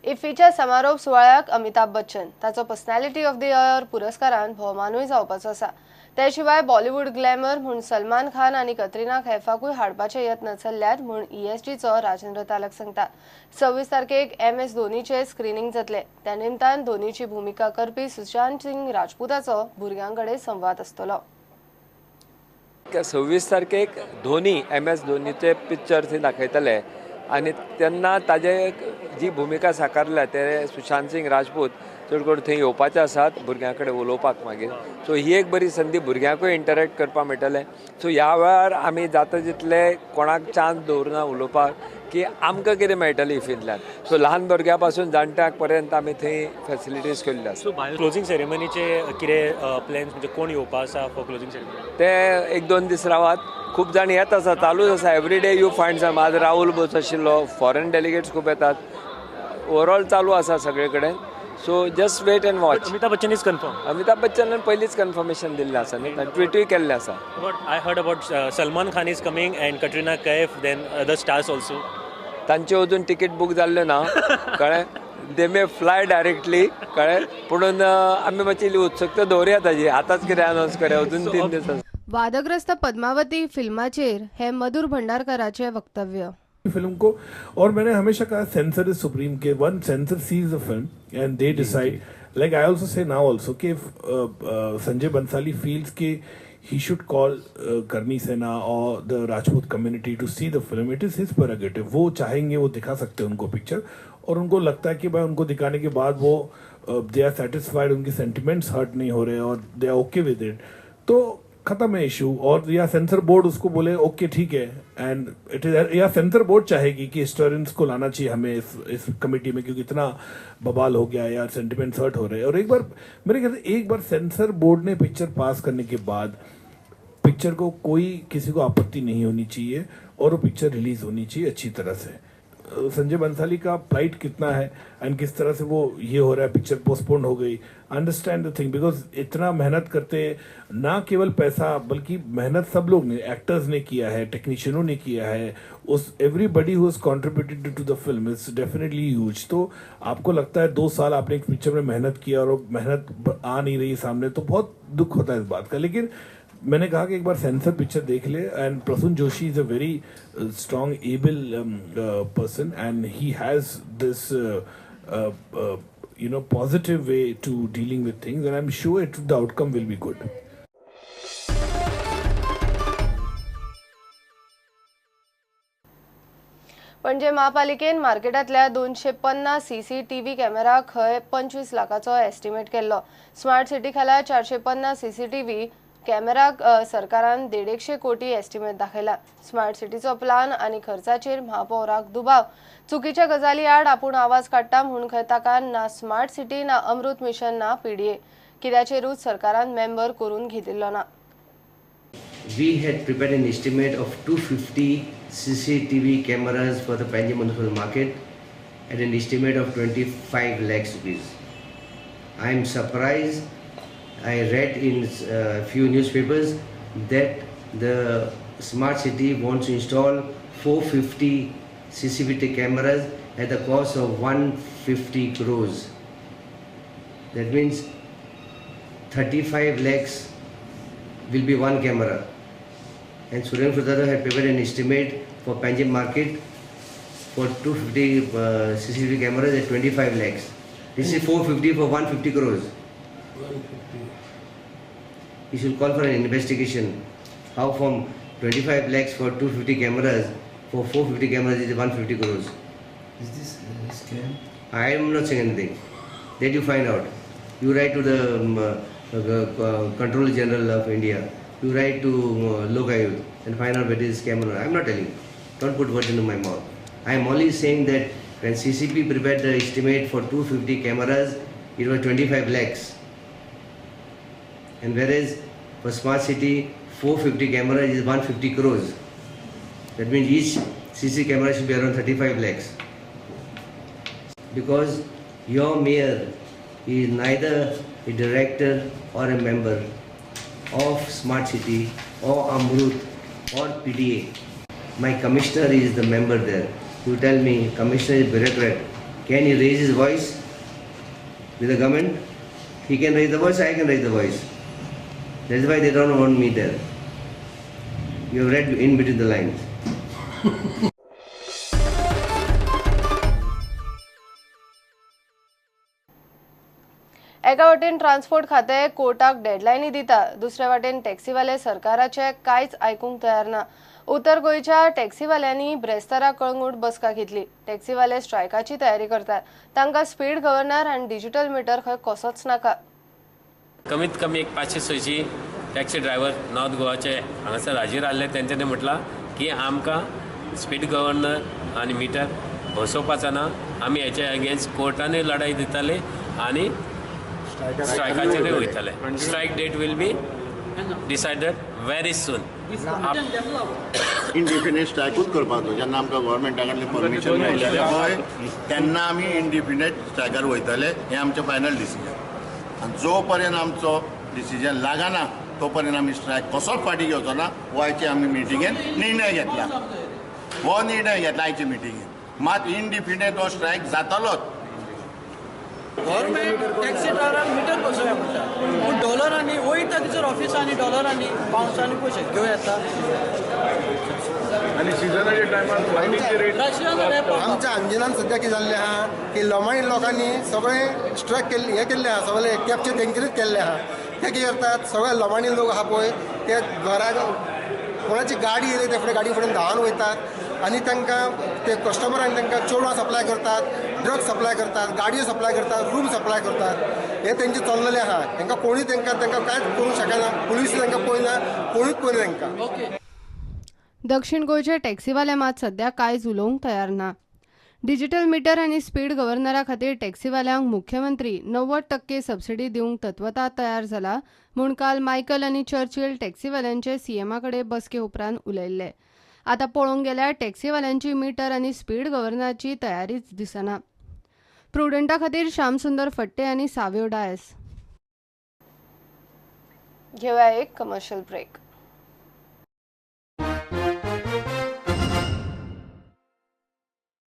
इफ्फीच्या समारोप सुवाळ्याक अमिताभ बच्चन ताचो पर्सनॅलिटी ऑफ the year पुरस्कारान भोवमानूय जावपाचो आसा. ते शिवाय बॉलिवूड ग्लॅमर म्हूण सलमान खान आनी कतरिना कैफाकूय हाडपाचे यत्न चल्ल्यात म्हूण ईएसजीचो राजेंद्र तालक सांगता. 26 तारखेक MS धोनीचे स्क्रिनींग जातले. त्या निमतान धोनीची भुमिका करपी सुशांत सिंग राजपूताचो भुरग्यां कडेन संवाद आसतलो. 26 तारखेक धोनी MS धोनीचे पिक्चर थंय दाखयतले आनी तेन्ना ताजे जी भुमिका साकारल्या ते सुशांत सिंग राजपूत चड करून थंय येवपाचे आसात भुरग्यां कडेन उलोवपाक मागीर. सो ही एक बरी संदी भुरग्यांकूय इंटरेक्ट करपाक मेळटलें. सो ह्या वेळार आमी जाता जितले कोणाक चान्स दवरना उलोवपाक की आमकां कितें मेळटलें इफ्फींतल्यान. सो ल्हान भुरग्यां पासून जाणट्यां पर्यंत आमी थंय फेसिलिटीज केल्ल्यो आसा. क्लोजींग सेरेमनीचे कितें प्लॅन्स, म्हणजे कोण येवपा आसा फॉर क्लोजींग सेरेमनी? ते 1-2 दीस रावात, खूब जाण येत आसा, चालूच आसा. Every day you find some. आज राहुल बोस आशिल्लो, फॉरेन डेलिगेट्स खूब येतात, ओवरऑल चालू आसा सगळे कडेन. So just wait and watch. Amitabh Bachchan is confirm. Amitabh बच्चनान पयलींच कन्फर्मेशन दिल्लें आसा न्ही, ट्विटूय केल्लें आसा. But I heard about Salman Khan is coming and Katrina Kaif, then other stars also. तांच्यो अजून तिकीट बूक जाल्ल्यो ना, कळ्ळें. दे मे फ्लाय डायरेक्टली, कळ्ळें. पुणून आमी मातशी इल्ली उत्सुकता दवरुया ताजी. आतांच कितें अनावन्स करया, अजून 3 दीस आसा. वादग्रस्त पद्मावती फिल्माचेर हे मधुर भंडारकराचे वक्तव्य. फिल्म को, और मैंने हमेशा कहा sensor is supreme K one censor sees the film and they decide. Like I also say now also कि संजय बंसाली फील्स के he should call Karni Sena और the Rajput community to see the film, it is his prerogative. वो चाहेंगे वो दिखा सकते हैं उनको पिक्चर, और उनको लगता है कि भाई उनको दिखाने के बाद वो they are satisfied, उनके सेंटिमेंट्स हर्ट नहीं हो रहे और they are okay with it, तो खत्म है इशू. और या सेंसर बोर्ड उसको बोले ओके ठीक है, एंड it is, या सेंसर बोर्ड चाहेगी कि हिस्टोरियंस को लाना चाहिए हमें इस कमेटी में, क्योंकि इतना बवाल हो गया या सेंटिमेंट्स हर्ट हो रहे हैं. और एक बार मेरे ख्याल से एक बार सेंसर बोर्ड ने पिक्चर पास करने के बाद पिक्चर को कोई किसी को आपत्ति नहीं होनी चाहिए और वो पिक्चर रिलीज होनी चाहिए अच्छी तरह से. संजय बंसाली का प्लाइट कितना है एंड किस तरह से वो ये हो रहा है, पिक्चर पोस्टपोन हो गई, अंडरस्टैंड the thing, because इतना मेहनत करते, ना केवल पैसा बल्कि मेहनत सब लोग ने, एक्टर्स ने किया है, टेक्नीशियनों ने किया है, उस everybody who has contributed to the film is definitely huge. तो आपको लगता है 2 साल आपने एक पिक्चर में मेहनत किया और वो मेहनत आ नहीं रही सामने, तो बहुत दुख होता है इस बात का. लेकिन मैंने कहा कि एक बार सेंसर पिक्चर देख ले, and Prasoon Joshi is a very strong able person and he has this you know positive way to dealing with things, and I am sure it the outcome will be good. Panaji महापालिकेन मार्केटांतल्या 250 CCTV camera खंय 25 लाखाचो estimate केल्लो. Smart city खाला 450 CCTV कॅमेराक सरकारान 150 कोटी estimate दाखयला. Smart सिटीचो plan आनी खर्चाचेर महापौराक दुबाव. चुकीच्या गजाली आड आपूण आवाज काडटा म्हूण खंय ताका ना स्मार्ट सिटी ना अमृत मिशन ना पीडीए कित्याचेरूच सरकारान मेंबर करून घेतिल्लो ना. We had prepared an estimate of 250 CCTV cameras for the Panjim Municipal Market at an estimate of 25 lakhs rupees. I am surprised. I read in few newspapers that the smart city wants to install 450 CCTV cameras at the cost of 150 crores. That means 35 lakhs will be one camera. And Suren Furtado had prepared an estimate for Panjim market for 250 CCTV cameras at 25 lakhs. This is 450 for 150 crores. 150. He should call for an investigation. How from 25 lakhs for 250 cameras, for 450 cameras is 150 crores. Is this a scam? I am not saying anything. That you find out. You write to the Controller General of India. You write to Lokayukta and find out whether it is scam or not. I am not telling you. Don't put words into my mouth. I am only saying that when CCP prepared the estimate for 250 cameras, it was 25 lakhs. And whereas for smart city, 450 cameras is 150 crores. That means each CC camera should be around 35 lakhs. Because your mayor is neither a director or a member of Smart City or Amrut or PDA. My commissioner is the member there. You tell me, commissioner is bureaucrat. Can he raise his voice with the government? He can raise the voice, I can raise the voice. That's why they don't want me there. You have read in between the lines. एका वटेन transport खातें कोर्टाक डेडलायनी दिता, दुसरे वाटेन टॅक्सीवाले सरकाराचे कांयच आयकूंक तयार ना. उत्तर गोंयच्या टॅक्सीवाल्यांनी ब्रेस्तारा कळंगूट बसका घेतली. टॅक्सीवाले स्ट्रायकाची तयारी करतात. तांकां स्पीड गव्हर्नर आनी डिजिटल मिटर खंय कसोच नाका. कमीत कमी एक 500-600 टॅक्सी ड्रायव्हर नॉर्थ गोवाचे हांगासर हाजीर आहले. तेंच्यांनी म्हटलां की आमकां स्पीड गव्हर्नर आनी मिटर बसोवपाचो ना, आमी हेच्या अगेन्स्ट कोर्टानूय लढाई दिताले आनी स्ट्रायकाचेरूय वयताले. Strike date will be decided very soon. Indefinite स्ट्रायकूच करपाचो. जेन्ना आमकां गव्हर्मेंटा कडल्यान परमिशन मेळटलें पळय तेन्ना आमी इंडिफिनेट स्ट्रायकार वयतले, हें आमचें फायनल डिसिजन. आनी जो पर्यंत आमचो डिसिजन लागना तो पर्यंत आमी स्ट्रायक कसोच फाटीं घेवचो ना. हो आयचे आमी मिटिंगेन निर्णय घेतला, हो निर्णय घेतला आयचे मिटिंगेन. मात इंडिफिनेट हो स्ट्रायक जातलोच. गव्हर्मेंट टॅक्सी ड्रायव्हरांक मिटर बसोवया म्हणटा, पूण डॉलरांनी वयता तिचेर ऑफिसांनी डॉलरांनी पावंड्सांनी पयशे घेवं येता. आनी सिजनाच्या टायमार आमच्या अंजिनान सद्या कितें जाल्लें आहा की लमाणी लोकांनी सगळें स्ट्रायक केल्ले, हें केल्लें आहा, सगळें कॅप्चर तेंचेरूच केल्लें आहा. ते कितें करतात, सगळे लमाणी लोक आहा पळय ते घराक कोणाची गाडी येयली ते फुडें गाडी फुडें धांवन वयतात आनी तांकां ते कस्टमरांक तांकां चेडवां सप्लाय करतात, ड्रग्स सप्लाय करतात, गाडयो सप्लाय करतात, रूम सप्लाय करतात. हे तेंचें चल्लेलें आहा. तांकां कोणूय तांकां तांकां कांयच करूंक शकना, पुलीस तांकां पळयना, कोणूच पळयना तांकां. दक्षिण गोंयचे टॅक्सीवाले मात सध्या कांयच उलोवंक तयार ना. डिजिटल मिटर आनी स्पीड गव्हर्नरा खातीर टॅक्सीवाल्यांक मुख्यमंत्री 90% सबसिडी दिवंक तत्वता तयार जाला म्हूण काल मायकल आनी चर्चिल टॅक्सीवाल्यांचे सीएमा कडेन बसके उपरांत उलयल्ले. आतां पळोवंक गेल्यार टॅक्सीवाल्यांची मिटर आनी स्पीड गव्हर्नराची तयारीच दिसना. प्रुडंटा खातीर श्यामसुंदर फट्टे आनी साव्यो डायस. घेवया एक कमर्शियल ब्रेक.